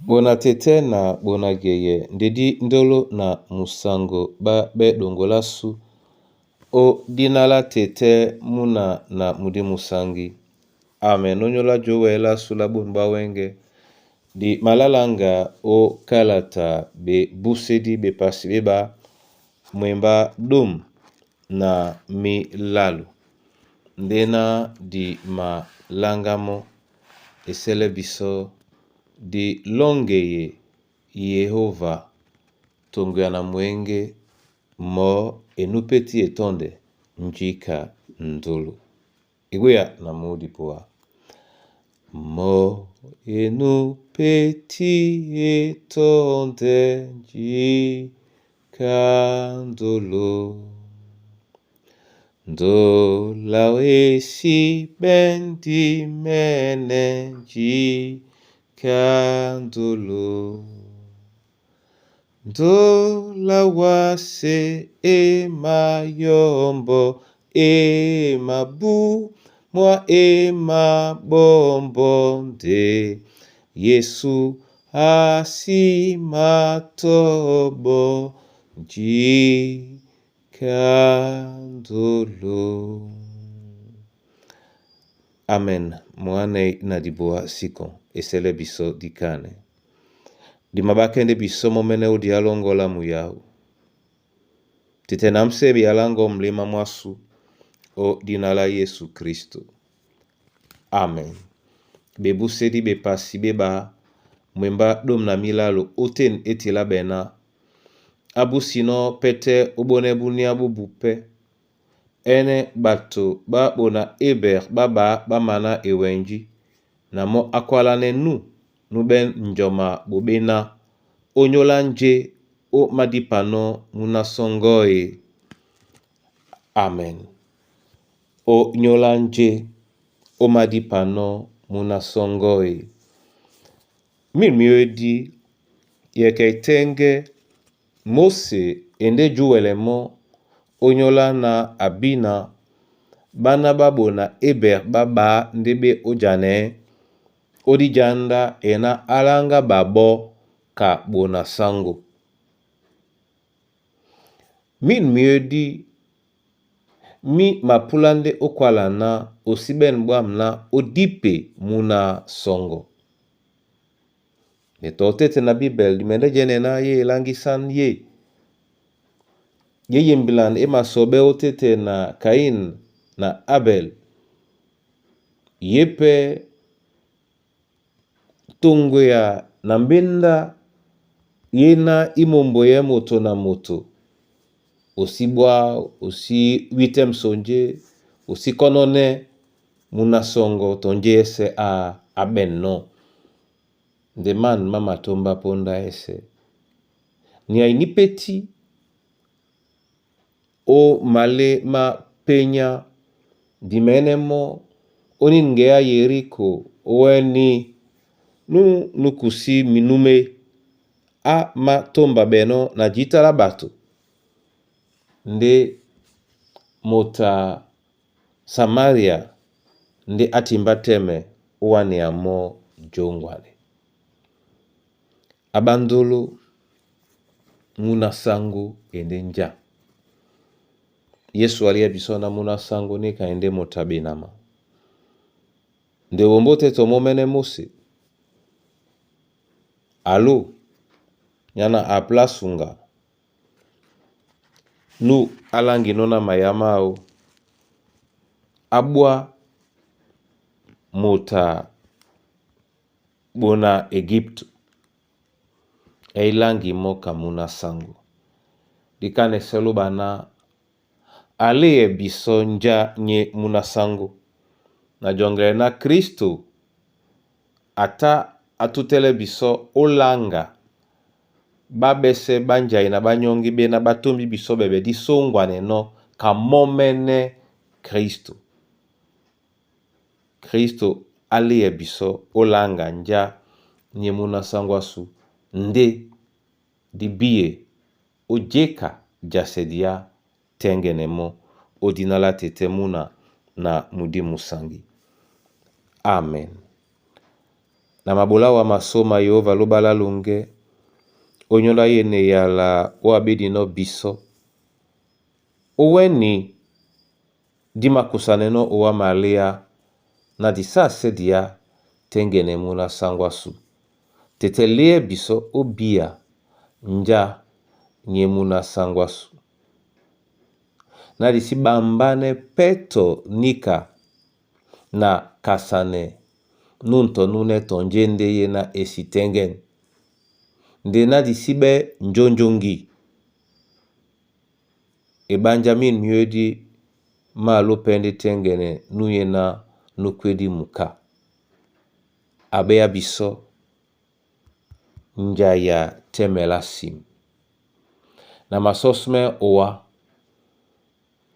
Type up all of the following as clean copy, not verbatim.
Ɓona tetɛ́ na ɓona geyɛ nde dí ndolo na musango ɓá ɓɛ́ ɗoŋgo lásu ó dína lá tetɛ́ múna na mudímusaŋgi. Amen. Ónyólá jówɛ lásu lá bônu ɓá wɛ́ŋgɛ̄, di malálaŋga ó kálata ɓebúsédí ɓepasi ɓé ɓá mwembá ɗômu na mílalo. Ndéná di maláŋgá mɔ́ e sɛ́lɛ́ bisɔ́ di lɔ́ŋgeye Yehova toŋgoya na mwěŋgé mɔɔ́ enúpétí etɔ́ndɛ njíka ndolo. Egwéya na mú dipuwa. Mɔ́ enúpétí etɔ́ndɛ njíka ndolo. Ndola esi ɓɛ́ndí mɛ́nɛ́ njíka ndolo. Ndola wásē é mayɔ́mbɔ́ e mabú mwá e maɓɔ́mbɔ́ ndé Yésu a sí matɔ́ɓɔ́ njíka ndolo. Amen. Mwanei na diboa sikon esɛlɛ bisɔ dikane. Di mabakɛndɛ bisɔ mɔ́mɛ́nɛ́ ó dialɔ́ŋgɔ́ lá muyáu. Tete na msebe yalango mlema mwasu ó dina lá Yesu Kristo. Amen. Bebúsédí bepasi bé ɓá mwembá ɗômu na mílalo ótên é telá ɓɛná. Á búsinɔ́ pɛ́tɛ́ ó ɓónɛ́ búnyá bó bupɛ́. Ɛ́nɛ́ ɓato ɓá ɓona Éber ɓá ɓaá ɓá maná ewɛnjí na mɔ́ á kwálánɛ́ nú núɓɛ́n njɔma ɓoɓéná ónyólá njé ó madípanɔ́ múná sɔŋgɔ́ e. Amen. Ónyólá njé ó madípanɔ́ múná sɔŋgɔ́ e. Mîn myǒdi yɛkɛ tɛ́ŋgɛ́ Móse e ndé júwɛlɛ mɔ́ ónyólá na abína ɓána ɓá ɓona Éber ɓá ɓaá ndé ɓé ójanɛɛ́ ó díjándá e ná á láŋgá ɓaɓɔ́ ka ɓona sáŋgó. Mîn myǒdi mí mapúlá ndé ó kwála ná o sí ɓɛ̂n ɓwǎm̀ ná ó dípe múna sɔŋgɔ. E tɔ ótéte na Bíbɛl di mɛndɛ́ jɛ́nɛ ná yé eláŋgísán yé. Yé yembilan é masɔɓɛ́ ótéte na Kaín na Abɛl. Yé pɛ́ toŋgoya na mbéndá yé ná í momboyɛ́ moto na moto. O sí ɓwá, o sí wítɛ́ msonjé, o sí kɔ́nɔ́nɛ́ múna sɔŋgɔ tɔ njé yɛ́sɛ̄ á aɓɛ̂nnɔ́. Nde man má matómbá póndá yɛ́sɛ̄. Nyay ní pétí ó malé má pényá di mɛ̌nɛ́ mɔ́ ónín ŋgeá Yeriko ówɛ́ní nú núkusí minúmé á mátómba ɓɛnɔ́ na jǐta lá ɓato ndé moto a Samaria ndé á timbá tɛ́mɛ ó wánea mɔ́ jóŋgwane. A ɓá ndolo múna sáŋgó e ndé njá. Yésu a liyɛ́ bisɔ́ ná múná sáŋgó níka e ndé moto a ɓenama. Nde wombo tɛ́ tɔ mɔ́mɛ́nɛ́ Móse. Aló nyáná a plá suŋga nú á láŋginɔ́ ná mayá máō á ɓwá moto a ɓona Egípte é í láŋgi mɔ́ ka múná sáŋgó. Dikánɛ sɛ́ lóɓa ná a léɛ bisɔ́ njá nyé múná sáŋgó. Na jɔŋgɛlɛ ná Kristo a tá á tútɛ́lɛ́ bisɔ́ ó láŋga ɓá ɓɛ́sɛ̄ ɓá njai na ɓá nyɔ́ŋgí ɓéná ɓá tómbi bisɔ́ ɓɛɓɛ dí sóŋgwanɛnɔ́ ka mɔ́mɛ́nɛ́ Kristo. Kristo á léɛ bisɔ́ ó láŋga njá nyé múná sáŋgó ásū ndé dí bíye ó jéka jasɛ diá tɛ́ŋgɛnɛ mɔ́ ó dína lá tetɛ́ múna na mudímusaŋgi. Amen. Na mabola wa masoma Yehova lobala longe onyola yene yala o abedinɔ bisɔ oweni dimakusanenɔ owa malia na disase dia tengene muna sangwasu tete liye bisɔ obiya nja nye muna sangwasu na disi bambanɛ pɛ́tɔ níka na kasane núntɔ núnɛ́ tɔnjé ndé yena esi tɛ́ŋgɛ̂ne ndé ná di sí ɓɛ́ njōnjōŋgi eɓánjá mín myǒdi má ló pɛ́ ndé tɛ́ŋgɛ̄nɛ núyēná nú kwédi muká. Aɓéá bisɔ́ njaya tɛ́mɛ lá sim. Na masɔ́smɛ́ owá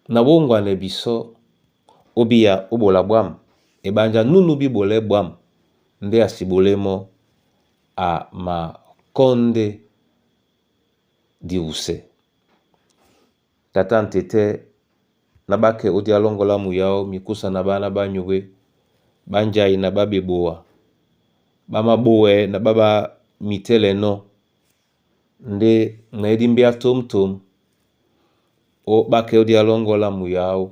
na wóŋgwanɛ bisɔ́ ó bíya ó ɓola ɓwǎm eɓánjá núnú bí ɓolɛɛ́ ɓwǎm ndé a si ɓolé mɔ́ a makɔ́ndé diwusɛ. Tata ntetɛ́ na ɓákɛ ó dia lɔ́ŋgɔ̄ lá muyáó mikúsa na ɓána ɓá nyué, ɓá njái na ɓá ɓeboa, ɓá máɓówɛɛ́ na ɓá ɓá mitɛ́lɛnɔ́ ndé na é dímbéá tǒmtǒm ó ɓákɛ ó dia lɔ́ŋgɔ̄ lá muyáó.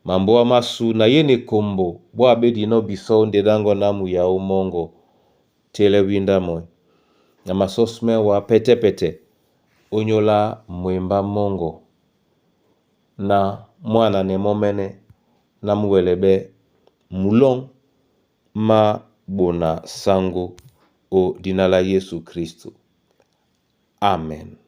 Mambóa másu na yêne ekombo bɔ́ aɓédinɔ́ bisɔ́ ó ndedáŋgɔ ná muyáó mɔ́ŋgɔ télɛ́ wíndá mɔ́. Na masɔ́smɛ́ wá pɛ́tɛ́-pɛtɛ ónyólá mwembá mɔ́ŋgɔ na mwánanɛ mɔ́mɛ́nɛ́ ná mú wɛlɛ́ ɓɛ́ mulɔ́ŋ má ɓona sáŋgó ó dína lá Yésu Krísto. Amen.